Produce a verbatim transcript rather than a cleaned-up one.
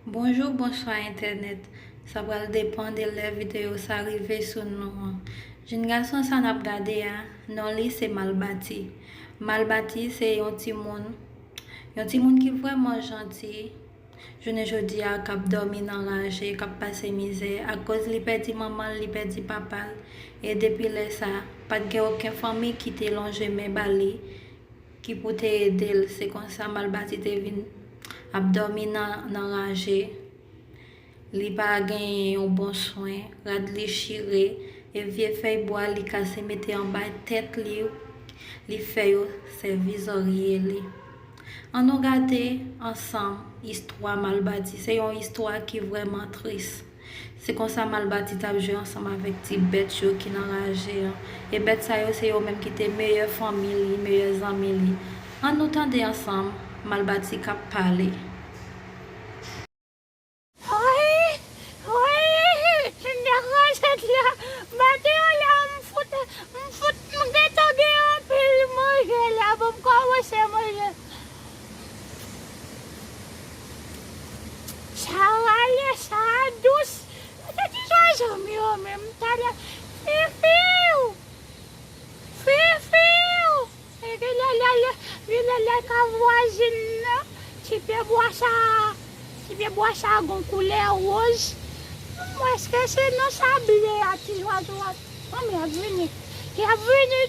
Bonjou, bonswa entènèt. Sa pral depann de lè videyo sa rive sou nou an. Jenn gason sa n ap gade a, non li se Malbati. Malbati se yon timoun, yon timoun ki vrèman janti. Jounen jodi a, k ap dòmi nan raje, k ap pase mizè, akoz li pèdi manman l, li pèdi papa l, e depi lè sa, pa t gen okenn fanmi ki te lonje men ba li, ki pou te ede l. Se konsa Malbati te vin ap dòmi nan, nan raje. Li pa genyen yon bon swen, rad li chire, e vye fèy bwa li kase mete anba tèt li, li fè yo sèvi zòrye li. Ann nou gade ansanm istwa Malbati. Se yon istwa ki vrèman tris. Se konsa Malbati t ap jwe ansanm avèk ti bèt yo ki nan raje an. E bèt sa yo se yo menm ki te meyè fanmi li, meyè zanmi li. Ann nou tande ansanm Malbati k ap pale. Woy, woy, nèg raje la, maten an la, m fout, m fout, m gentan gen anpil manje la, ban m kòmanse manje. Sa rale, sa dous. Sa ti zwazo m yo menm, talè. Fifiw! Fifiw! E gen lè, lè, lè, gen lè, lè ka vwazin nan, ti pye bwa sa, ti pye bwa sa gon koulè woz. M wè èske se nan sable a ti zwazo a. Manmi ap vini. Y ap vini.